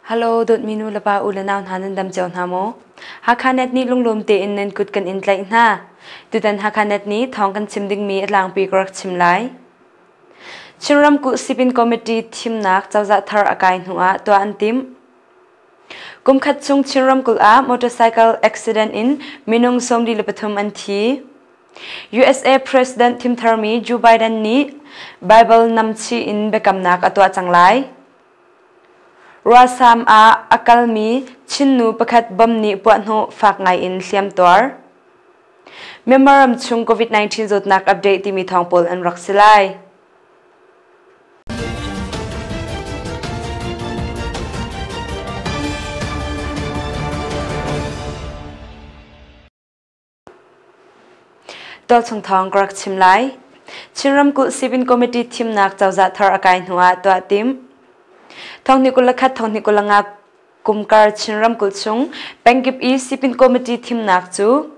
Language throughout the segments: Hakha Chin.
Hello dawtmi nu le pa u le nau hna nan dam cio hna maw? Hakha Net nih lunglawm tein nan kut kan in tlaih hna. Tutan Hakha Net nih thawng kan chim dingmi a tlangpi ka rak chim lai. Chin ramkulh Sipin Committee thimnak cozah thar a kai hnu ah tuah an timh. Kumkhat chung Chin ramkulh ah motorcycle accident in minung 43 an thi. USA President thimtharmi Joe Biden nih Bible namchih in biakamnak a tuah cang lai. Ruasam ah a kalmi Chin nu pakhat bom nih puahhnawh fak ngai in hliam tuar. Myanmar ram chung COVID-19 zawtnak update timi thawng pawl an rak si lai. Tualchung thawng ka rak chim lai. Chin ramkulh Sipin Committee thimnak cozah thar a kai hnu ah tuah tim. Thonghnih 21 thonghnih 25 kumkar Chin ramkulh chung pengkip i Sipin Committee thimnak cu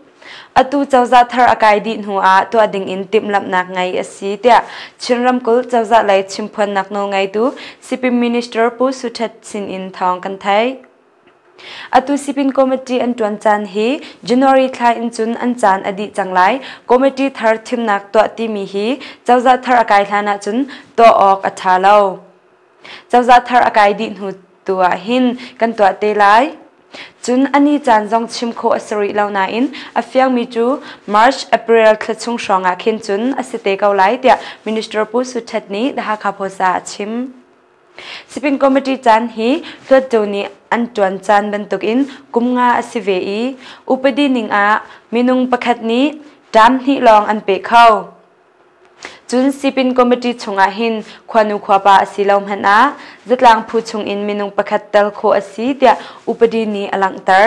atu cozah thar a kai dih hnu ah tuah ding in timhlamhnak ngei a si tiah Chin ramkulh cozah lei chimphuannak nawlngeitu Sipin Minister Pu Su Htet sin in thawng kan theih. Atu Sipin Committee an ṭuan caan hi January thla in cun an caan a dih cang lai. Committee thar thimnak tuah timi hi cozah thar a kai hlan ahcun tuah awk a ṭha lo. Cozah thar a kai dih hnu tu ah hin kan tuah te lai. Cun a ni caan zong chim khawh a si rih lo nain a fiangmi cu March, April thla chung hrawng ah khin cun a si te ko lai tiah Minister Pu Su Htet nih The Hakha Post ah a chim. Sipin Committee caan hi hluattu nih an ṭuan caan bantukin kum nga a si ve i upadi ning ah minung pakhat nih term hnih lawng an pe kho. Cun Sipin Committee chungah hin khuanu khuapa a si lo hmanh ah zatlang phu chungin minung pakhat tel khawh a si tiah upadi nih a langhter.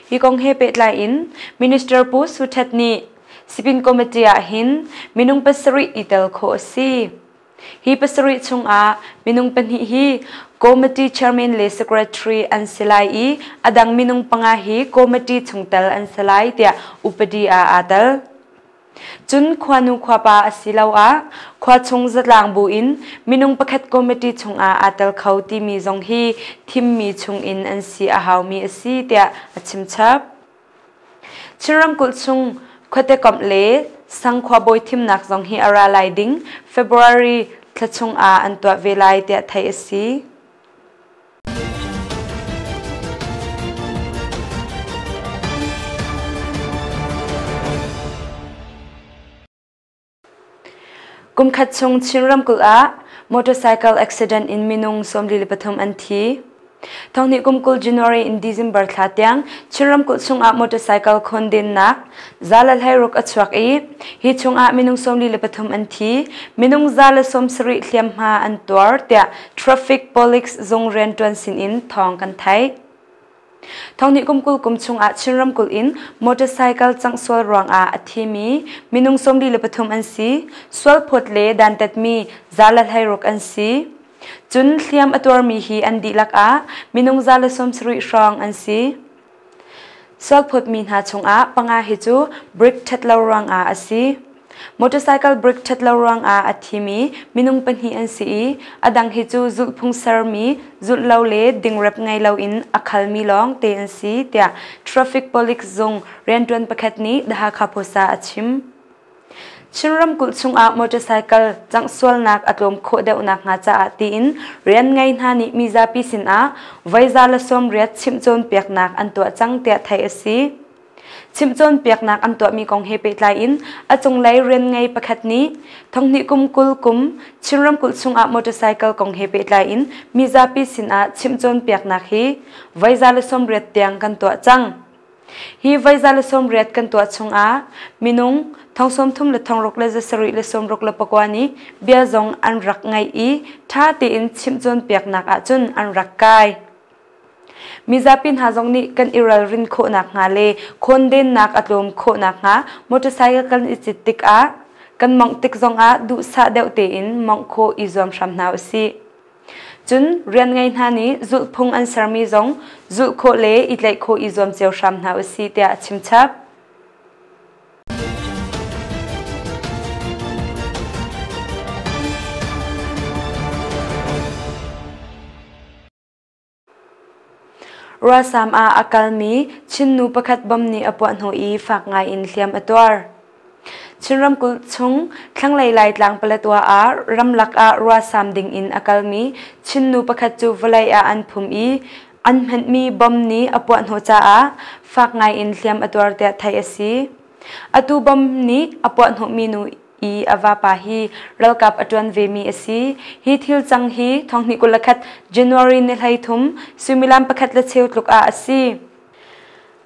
Hi kong he pehtlai in Minister Pu Su Htet nih Sipin Committee ah hin minung pasarih i tel khawh a si. Hi pasarih chungah minung pahnih hi committee chairman le secretary an si lai i a dang minung panga hi committee chungtel an si lai tiah upadi ah aa tel. Cun khuanu khuapa asiloah khua chung zatlang bu in minung pakhat committee chungah aa tel kho timi zong hi thimmi chungin an si a haumi a si tiah a chimchap. Chin ramkulh chung khuate komh le sang khuabawi thimnak zong hi a ra lai ding February thla chung ah an tuah ve lai tiah theih a si. Kumkhat chung Chin ramkulh ah motorcycle accident in minung 43 an thi. Thonghnih kum 20 January in December thla tiang Chin ramkulh chungah motorcycle khondennak 116 a chuak i hi chungah minung 43 an thi, minung 170 hliamhma an tuar tiah Traffic Police zung rianṭuan sinin thawng kan theih. Thonghnih kum 20 kum chungah Chin ramkulh in motorcycle cangh sual ruangah a thimi minung 43 an si. Sualphawt le dantatmi 116 an si. Cun hliam a tuarmi hi an dihlak ah minung 170 hrawng an si. Sualphawtmi hna chungah panga hi cu brake ṭhat lo ruangah a si. Motorcycle brake ṭhat lo ruangah a thimi minung pahnih an si i a dang hi cu zulhphung sermi zulh lo le dingrep ngei loin a khalmi lawng te an si tiah Traffic Police zung rianṭuan pakhat nih The Hakha Post ah a chim. Chin ramkulh chungah motorcycle canghsualnak a tlawm khawh deuh nakhnga caah tiin rian ngei hna nih mizapi sinah voi 180 chimh cawnpiaknak an tuah cang tiah theih a si. Chimh cawnpiaknak an tuahmi kong he pehtlai in a cunglei rian ngei pakhat nih thonghnih kum 20 kum Chin ramkulh chungah motorcycle kong he pehtlai in mizapi sinah chimh cawnpiaknak hi voi 180 tiang kan tuah cang. Hi voi 180 kan tuah chungah minung thong 36 le thong ruk le 7 le 69 nih bia zong an rak ngaih i ṭha tein chimh cawnpiaknak ahcun an rak kai. Mizapi hna zong nih kan i ralrin khawh nakhnga le khawndennak a tlawm khawh nakhnga motorcycle kan i cit tikah kan mawngh tik zongah duhsah deuh tein mawngh khawh i zuam hram hna usih. Cun rian ngei hna nih zulhphung an sermi zong zulh khawh le i tlaih khawh i zuam cio hram hna usih tiah a chimchap. Ruasam ah a kalmi Chin nu pakhat bom nih a puah hnawh i fak ngai in hliam a tuar. Chin ramkulh chung thlanglei Laitlang Paletwa ah ramlak ah ruasam ding in a kalmi Chin nu pakhat cu vawlei ah an phum i an hmanhmi bom nih a puah hnawh caah fak ngai in hliam a tuar tiah theih a si. Atu bom nih a puah hnawhmi nu i a vapa hi ralkap a ṭuan vemi a si. Hi thil cang hi thonghnih 21 January ni 13 suimilam pakhat le cheu tluk ah a si.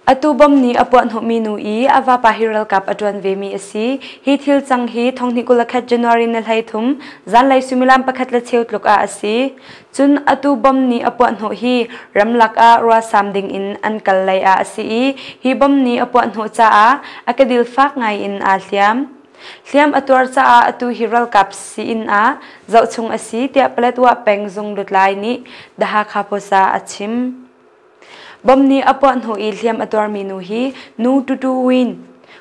Atu bom nih a puahhnawhmi nu i a vapa hi ralkap a ṭuan vemi a si. Hi thil cang hi thonghnih 21 January ni 13 zanlei suimilam pakhat le cheu tluk ah a si. Cun atu bom nih a puahhnawh hi ramlak ah ruasam ding in an kal lei ah a si i hi bom nih a puahhnawh caah a kedil fak ngai in aa hliam. Hliam a tuar caah atu hi ralkap sii-inn ah zohchung a si tiah Paletwa peng zung lutlai nih The Hakha Post ah a chim. Bom nih a puah hnu i hliam a tuarmi nu hi nu Tutu Win,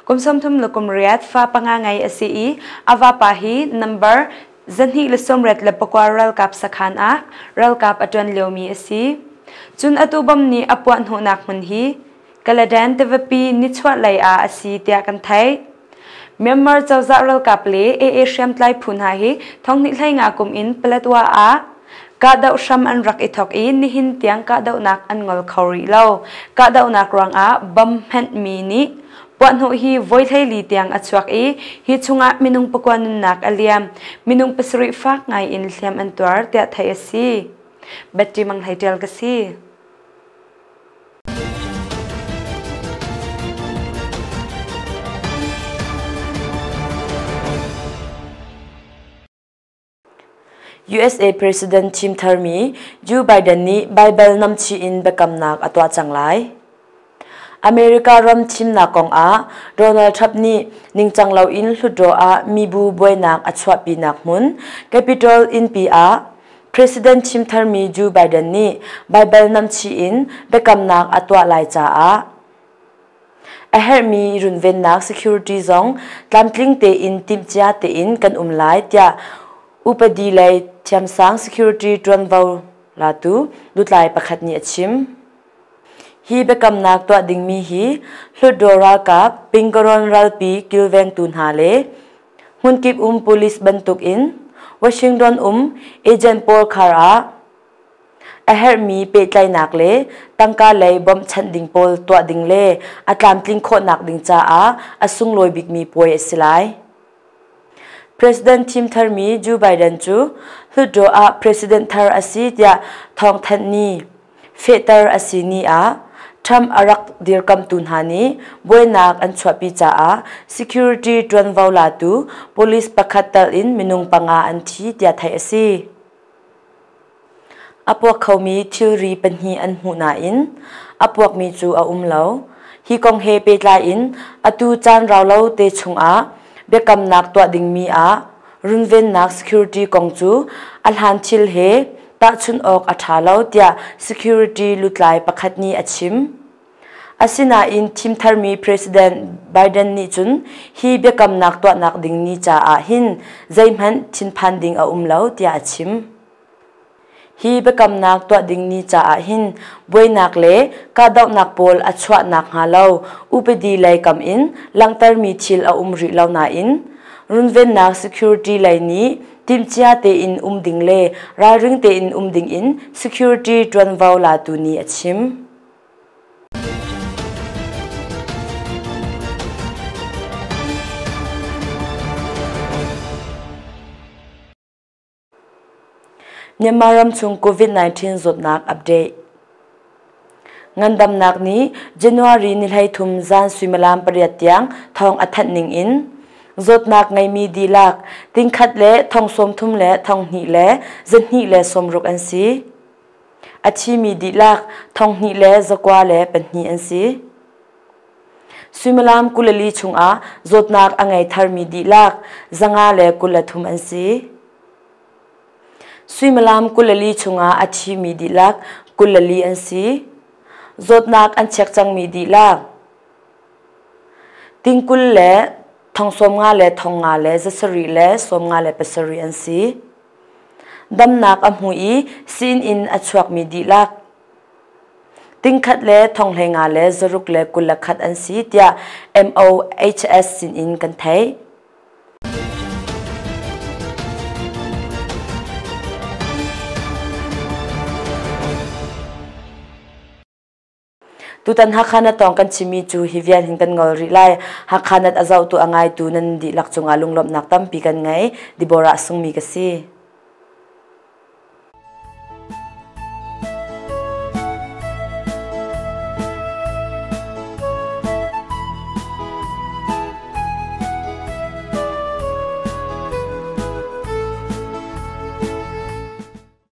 kum 38 fa panga ngei a si i a vapa hi number 289 ralkap sakhan ah ralkap a ṭuan liomi a si. Cun atu bom nih a puah hnawhnak hmun hi Kaladan tivapi nichuahlei ah a si tiah kan theih. Myanmar cozah ralkap le AA hriamtlai phu hna hi thonghnih 15 kum in Paletwa ah kahdoh hram an rak i thawk i nihin tiang kahdohnak an ngol kho rih lo. Kahdohnak ruangah bom hmenhmi nih puahhnawh hi voi 14 tiang a chuak i hi chungah minung pakua nunnak a liam. Minung pasarih fak ngai in hliam an tuar tiah theih a si. Betty Mang Hlei Ṭial ka si. USA President thim tharmi Joe Biden nih Baibal namchih in biakamnak a tuah cang lai. America ram thimnak kongah Donald Trump nih ningcang loin hlutdaw ah mibu buainak a chuahpinak hmun Capitol innpi ah President thim tharmi Joe Biden nih Baibal namchih in biakamnak a tuah lai caah a herhmi runvennak security zong tlamtling tein timhcia tein kan um lai tiah upadi lei thiamsang security ṭuanvo latu lutlai pakhat nih a chim. Hi biakamnak tuah dingmi hi Hlutdaw ralkap Pingaron ralpi kilvengtu hna le hmunkip um police bantukin Washington um agent pawl khar ah a herhmi pehtlaihnak le tangka lei bawmhchanh ding pawl tuah ding le a tlamtling khawhnak ding caah a sunglawi bikmi puai a si lai. President thim tharmi Joe Biden cu Hlutdaw ah president thar a si tiah thawngthanh ni fehter a si ni ah Trump a rak dirkamtu hna nih buainak an chuahpi caah security ṭuanvo latu police pakhat tal in minung panga an thi tiah theih a si. A puak khomi thilri pahnih an hmuh nain a puakmi cu a um lo. Hi kong he pehtlai in atu caan rau lo te chungah biakamnak tuah dingmi ah runvennak security kong cu a hlan thil he tahchunh awk a ṭha lo tiah security lutlai pakhat nih a chim. Asinain thim tharmi President Biden nih cun hi biakamnak tuahnak ding ni caah hin zeihmanh thinphan ding a um lo tiah a chim. Hi biakamnak tuah ding ni caah hin buainak le kahdohnak pawl a chuah nakhnga lo upadi lei kam in langhtermi thil a um rih lo nain runvennak security lei nih timhcia tein um ding le ralring tein um ding in security ṭuanvo latu nih a chim. Myanmar ramchung COVID-19 zawtnak update. Ngandamnak nih January ni 13 zan suimilam pariat tiang thawng a thanh ning in zawtnak ngeimi dihlak tingkhat le thong 30 le thong hnih le zahnih le 60 an si. A thimi dihlak thong hnih le zakua le pahnih an si. Suimilam 24 chungah zawtnak a ngei tharmi dihlak 500 le 23 an si. Suimilam 24 chungah a thimi dihlak 24 an si. Zawtnak an check cangmi dihlak tingkul le thong 50 le thong nga le 700 le 57 an si. Damnak a hmu i sii-inn a chuakmi dihlak. Tingkhat le 15,000 le 621 an si tiah MOHS sinin kan theih. Tutan Hakha na tawng kan chimmi cu hi vial hin kan ngol rih lai. Hakha nat a zohtu a ngaitu nan dihlak cungah lunglawmhnak tampi kan ngei. Deborah Sungmi ka si.